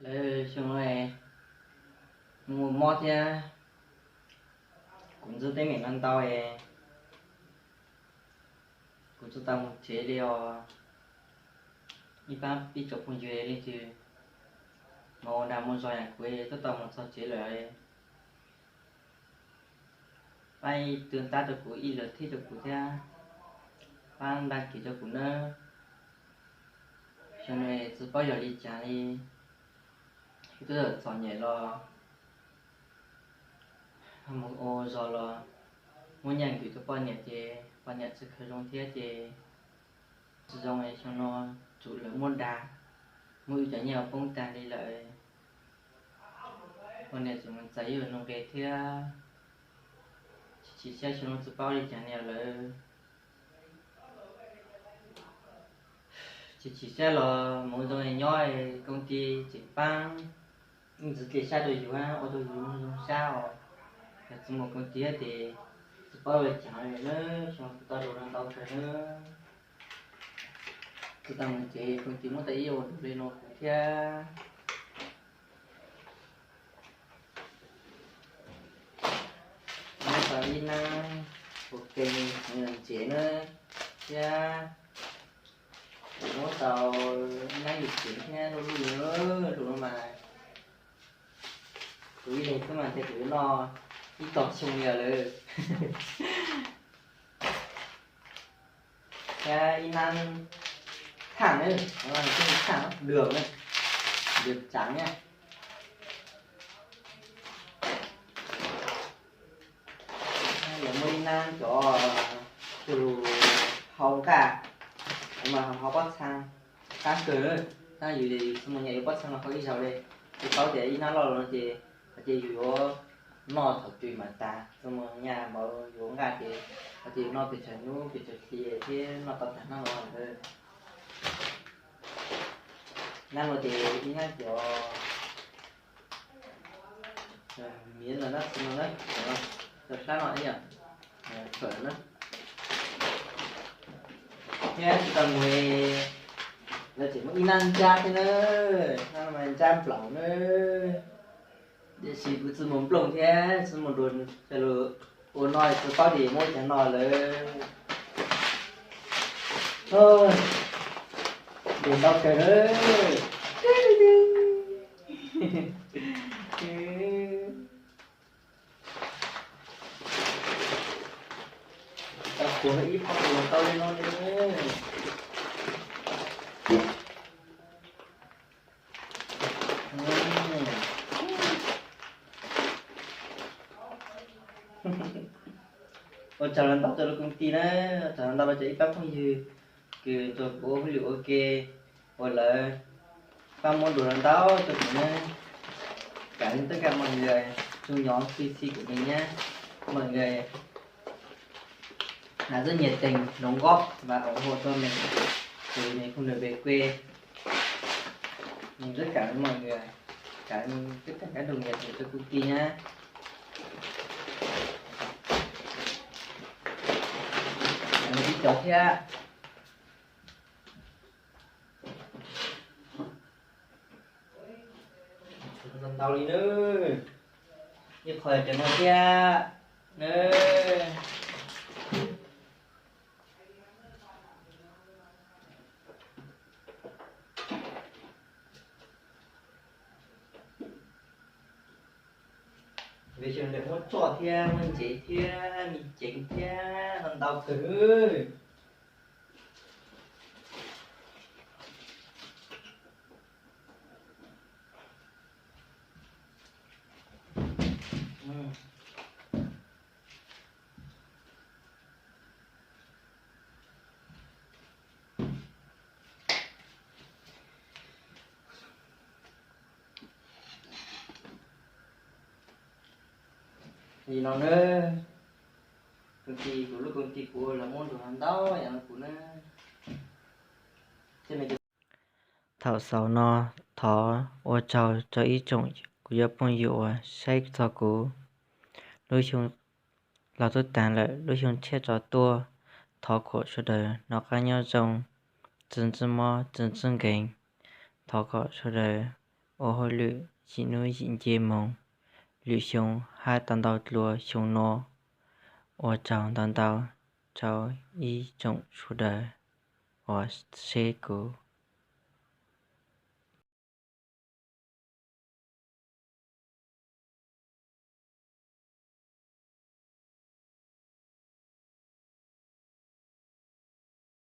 Lawv xyoo no mus mob thiab, kuv ntxub teeb meem no ntau es kuv tsis tau mus tsev li os. Ib pab pib tsoom phooj ywg leej twg mas ua dag muaj zog yam kuv twb tau mus txog tsev lawm. Pab ib tug tab rau kuv, ib lwm thib rau kuv thiab, pab dag kiv rau kuv nawb. Xyoo no tsis paub yog li cas li, twb txom nyem los mus ua zog los muab nyiaj nkwm rau poj niam ces poj niam tsis khaws zoo thiab ces tsis zoo. Xyoo no tsum lawv muab dag, muab wb cov nyiaj poob tag li lawm. Poj niam tseem mus txais ib nqe thiab, chim chim siab xyoo no tsis paub li cas li lawm. Chim chim siab los mus zoo nyob, koom tij tseem paab ntxiv txoj kev sab rau yus, ua rau yus zoo sab os. Yog tsis muaj koom tij ces tsis paub li cas li na. Xyoo no tau zoo no ntau kawg na. Tsis tau mus tsev, koom tij muab tau ib ua dua li no kuv thiab. Muab tau ib nab ua ke ntxiv na, thiab muab tau ib nab yus tsev thiab, luj luj lus no mas kuv ib leeg xwb mas ntshe kuv yuav noj ib tog xyoo li lawm. Thiab ib nab thaaj na, thaaj dua na, dua tsav na. Lawv muaj ib nab cov lug hau nqaj, mas hau pob txha qab kawg na. Tab yus yus tsis muaj nyiaj yuav pob txha no hau ib zaug li. Yus paub tias ib nab loj los no ces hais tias yus yuav noj thaum twg mas tas, tsis muaj nyiaj mas yuav nqaj ces hais tias yus noj pes tsawg hnub pes tsawg hli thiab noj tau tag nab los lawm. Nab no ces ib nab cov miv no na, txi no na, cov sab no ib yam, phawm na. Thiab tsis tau mus, lawv tseem muaj ib nab ntsab thiab na, nab no mas ntsab nplaum na. Tiam sis kuv tsis muaj nplooj thiab tsis muaj dua, coj lug ua no tsis paub tias muab cov no lawm. Npaum ntau kawg na. Tau kuv ib pob ua tau li no li. Ua tsaug los ntau rau lub koom tij na, ua tsaug los ntau rau cov ib pab phooj ywg kws nrog kuv ua hauj lwm ua ke, ua lawv pab muab dua los ntau rau kuv na. Cảm ơn tất cả mọi người, tsuas nyob xi xi kuv neeg nhé. Mọi người rất nhiệt tình đóng góp và ủng hộ cho mình từ miền không được về quê. Mình rất cảm ơn mọi người, cảm ơn tất cả các đồng nghiệp của tôi công ty nhé. Cảm ơn ib cov thiab. Ntau li na, ib qho cov no thiab na. Vim tias muab tsoj thiab muab ntsev thiab me ceev thiab no ntau kawg. Li no na, công ty, kuv lub công ty kuv lawv muab dua ntau yam rau kuv na. Thaum xaus no, thov ua tsaug rau ib tsoom kuv cov phooj ywg uas saib txog kuv lub xyoo los twb tag lawm, lub xyoo tshiab tso tuaj. Thov kom sawv daws noj qab nyob zoo, txwj ntswj mob txwj ntswj nkees. Thov kom sawv daws ua hauj lwm yim hnub yim nce moos, lwm xyoo hab tau ntau dlua xyoo no. Ua tsaug ntau ntau rau ib tsoom sawv daws uas saib kuv.